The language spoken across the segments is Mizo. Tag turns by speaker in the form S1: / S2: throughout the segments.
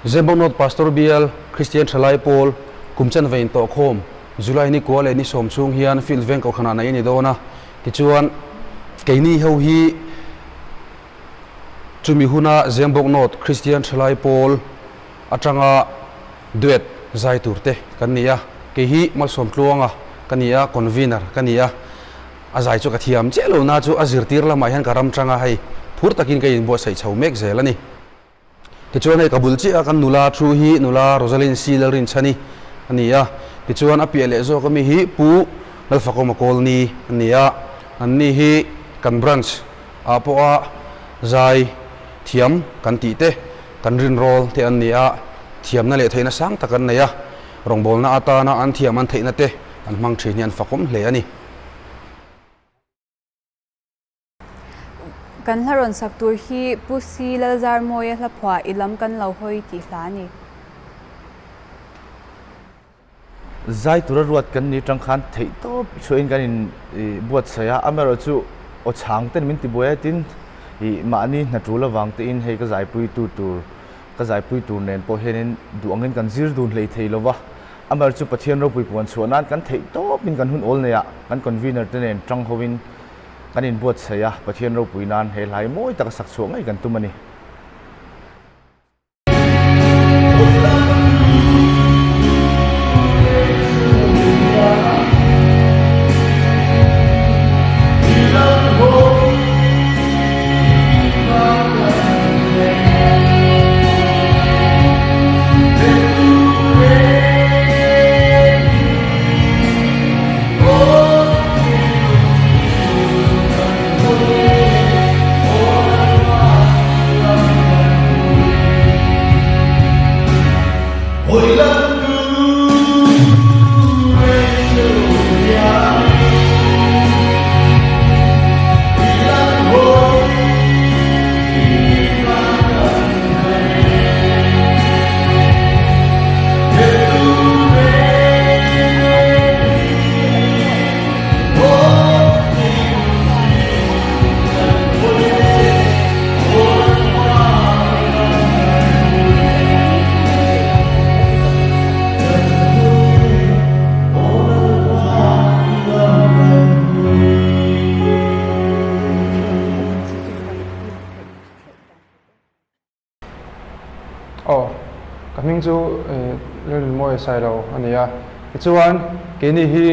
S1: Zembawk North Pastor Bial Kristian Thalai Pawl kum chanve intawhkhawm July ni kua leh ni sawm chhung hian Field Veng Kohhranah neih a ni dawn a. Tichuan, keini ho hi chumi huna Zembawk North Kristian Thalai Pawl atanga duet zai tur te kan ni a. Kei hi Malsawm Tluanga ka ni a, Convener ka ni a. A zai chu ka thiam chiah lo na chu a zirtir lamah hian ka ram tang a, hei phur takin ka inbuatsaih chho mek zel a ni. Tichuan hei ka bul chiah a kan nula thu hi nula Rosaline C Lalrinchhani a ni a, tichuan a piah leh zawk ami hi Pu Lalfakawma Kawlni a ni a, anni hi kan branch ah pawha zai thiam kan tih te kan rinrawl te an ni a, thiamna leh theihna sang tak an nei a, rawngbawlna atana an thiam an theihna te an hmang thin hi an fakawm hle a ni.
S2: Kan hla rawn sak tur hi Pu Si Lalzarmawia hla phuah i lam kan lo hawi tih hla a ni.
S3: Zai tura ruat kan ni tang khan theih tawp chhuahin kan in buatsaih a, amaherawhchu aw chhang ten min ti buai a tin ih mahni hna tul avang tein hei ka zaipui tu tur ka zaipui tur nen pawh hianin duh angin kan zir dun hlei thei lova. Amar chu Pathian ropui puan chhuah nan kan theih tawpin kan hun awl nei ah kan convener te nen tang hovin kan inbuatsaih a, Pathian ropui nan he hlai mawi taka sak chhuah ngei kan tum a ni.
S4: Aw, ka hming chu Lalrinmawia Sailo a ni a. Tichuan, keini hi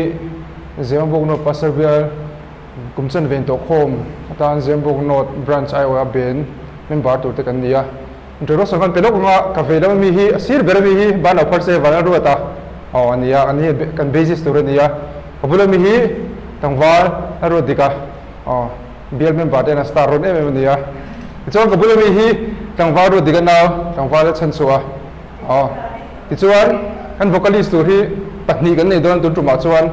S4: Zemabawk North Pastor Bial kum chen ven tawh khawm atan Zemabawk North Branch aiawha ben member tur te kan ni a. Introduction khan pe lawk anga ka vei lam ami hi a sir ber ami hi ban lo phar se van a ruat a. Aw a ni a, ani hi kan basis tur a ni a. Ka bul ami hi tlangval a ruat dik a. Aw. Bial member te hian a star rawn em em a ni a. Tichuan ka bul ami hi tlangval ruat dik a nau, tlangval a chhan chhuah a. Aw. Tichuan kan vocalist tur hi pahnih kan nei dawn tun tumah chuan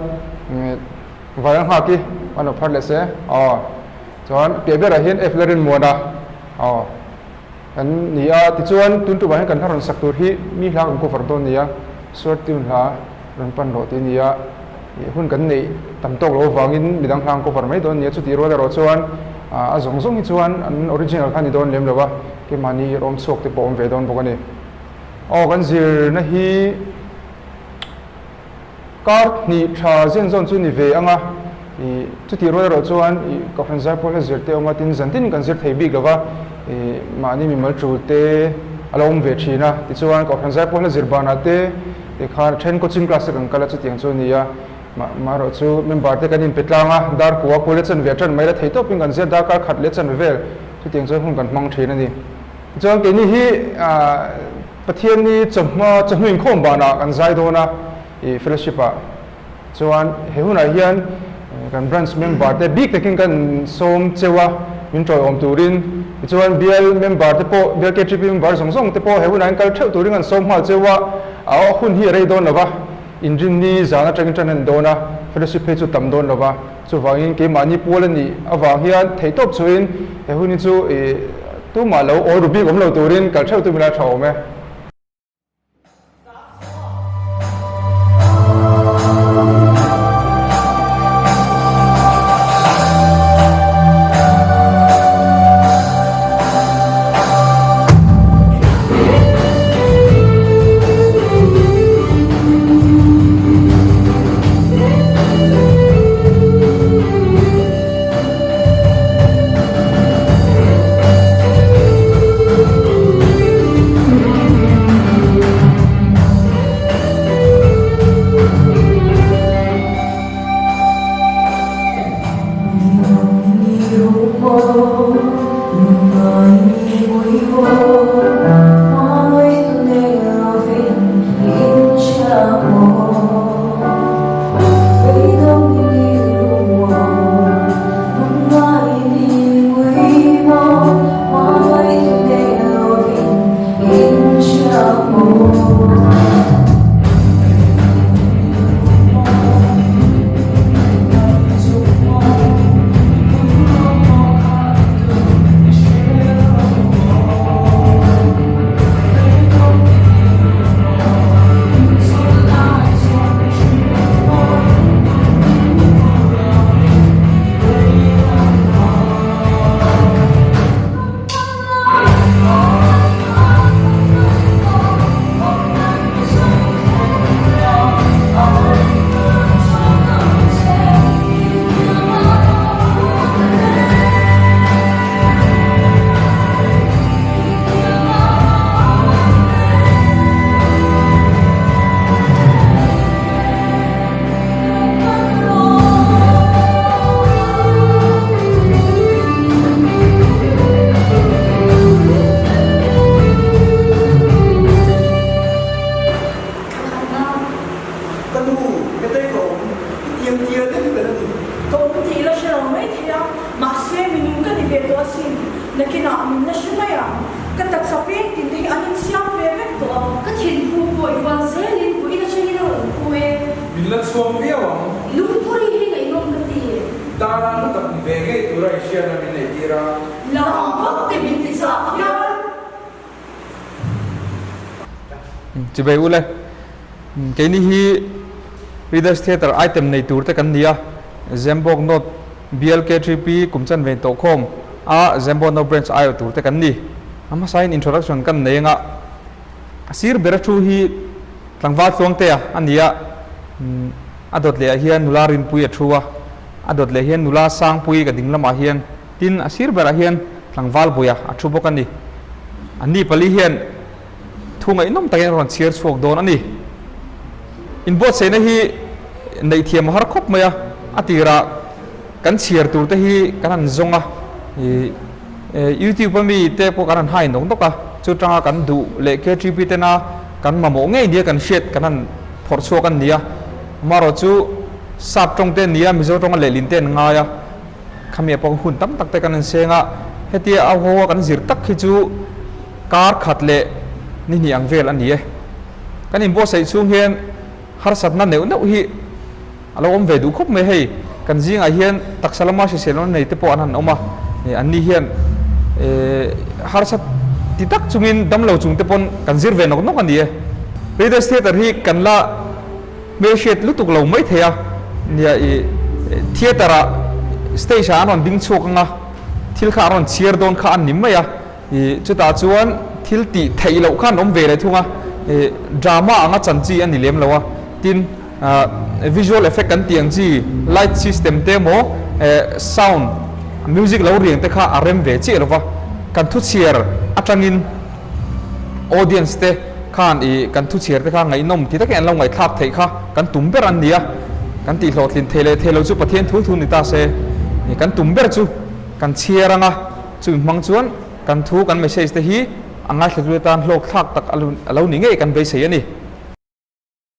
S4: vai a nghak i an lo phar leh se. Aw. Chuan piah berah hian F Larinmuana. Aw. Kan ni a. Tichuan tun tumah hian kan hla rawn sak tur hi mi hla kan cover dawn a ni a. Suar tune hla rawn pan rawh tih a ni a. Ih hun kan neih tam tawk loh avangin midang hlang cover mai dawn a ni a, chutih rual erawh chuan a zawng zawng hi chuan an original kha a ni dawn lem lo a, keimahni rawm chhuak te pawh a awm ve dawn bawk a ni. Aw kan zirna hi kar hnih tha zen zawn chu ni ve ang a, ih chutih rual erawh chuan ih Kohhran Zaipawl hla zir te a awm a, tin zan tin kan zir thei bik lo va, ih mahni mimal tul te a lo awm ve thin a, tichuan Kohhran Zaipawl hla zir banah te Tikhan then coaching class te kan kal a chutiang chu a ni a, maherawh chu member te kan inpe tlang a, dar kua kua leh chanve a tan mai la thei tawpin kan zir darkar khat leh chanve vel chutiang chuan hun kan hmang thin a ni. Tichuan keini hi Pathianni chawhma chawhnu inkhawm banah kan zai dawn a ih fellowship ah chuan he hunah hian kan branch member te bik takin kan sawm cheu a min tawiawm turin tichuan bial member te pawh bial KTP member zawng zawng te pawh he hunah hian kal theuh turin kan sawm nghal cheu a a hun hi a rei dawn lova inrinni zan atangin tan a ni dawn a fellowship phei chu tam dawn lova chuvangin keimahni pual a nih avang hian theihtawp chuhin he hun hi chu ih tumah lo awl ru bik awm lo turin kal theuh tum ila a tha awm e.
S5: Mahse, minung ka ni ve tawh asin. Nakinah min la hre mai ang. Ka taksa peng tin te hi an insiam ve vek tawh a.
S6: Ka thinphu pawh i hual zelin vawiin atangin a rawn phu e.
S7: Min la chhuang viau ang.
S6: Lungphuri hi ngaihnawm ka ti.
S7: Tana hlu tak ni ve ngei tura i hriatna min neih tir a.
S5: Lam vak te min ti chak hial.
S8: Chibei ule, keini hi Readers Theatre item nei tur te kan ni a, Zembawk North BLKTP kum chan vein tawh khawm a Zembawk North Branch aiawh tur te kan ni. A hmasain introduction kan nei anga a sir bera thu hi tlangval tluangtea a ni a, a dawt leh ah hian nula rinpui a thu a, a dawt leh hian nula sangpui ka ding lamah hian Tin, a sir berah hian tlangval buia a thu bawk a ni. Anni pali hian thu ngaihnawm takin a rawn chhiar chhuak dawn a ni. Inbuatsaihna hi neih thiam a har khawp mai a, a tirah kan chhiar tur te hi kan han zawng a, ih YouTube a mi te pawh kan han hai nawk nawk a, chu tanga kan duh leh KTP tena kan mamawh ngei nia kan hriat kan han phawrh chhuak a ni a. Amaherawhchu sap tawng te a ni a, Mizo tawnga lehlin te an ngai a. Khami ah pawh hun tam tak te kan inseng a, hetia a haw a kan zir tak hi chu kar khat leh ni hnih ang vel a ni e. Kan inbuatsaih chhung hian harsatna neuh neuh hi a lo awm ve duh khawp mai hei, kan zingah hian taksa lama hrisel lawm nei te pawh an han awm a, an ni hian harsat ti tak chungin damlo chung te pawn kan zir ve nawk nawk a ni e. Readers Theatre hi kan la. Hmelhriat lutuk lo mai thei a, nia i theatre ah stage ah an rawn ding chhuak anga thil kha an rawn chhiar dawn kha an ni mai a, i chutah chuan thil tih theih loh kha an awm ve leh thung a, i drama anga chan chi a ni lem lo a, tin visual effect kan tih ang chi light system te emaw sound music lo riang te kha a rem ve chiah lo va, kan thu chhiar atangin. Audience te khan i kan thuchhiar te kha ngaihnawm ti takin an lo ngaihthlak theih kha kan tum ber an ni a, kan tih hlawhtlin thei leh thei lo chu Pathian thu thu ni ta se, kan tum ber chu kan chhiar anga chumi hmang chuan kan thu kan message te hi a ngaithlatute tan hlawkthlak tak a lo ni ngei kan beisei a ni.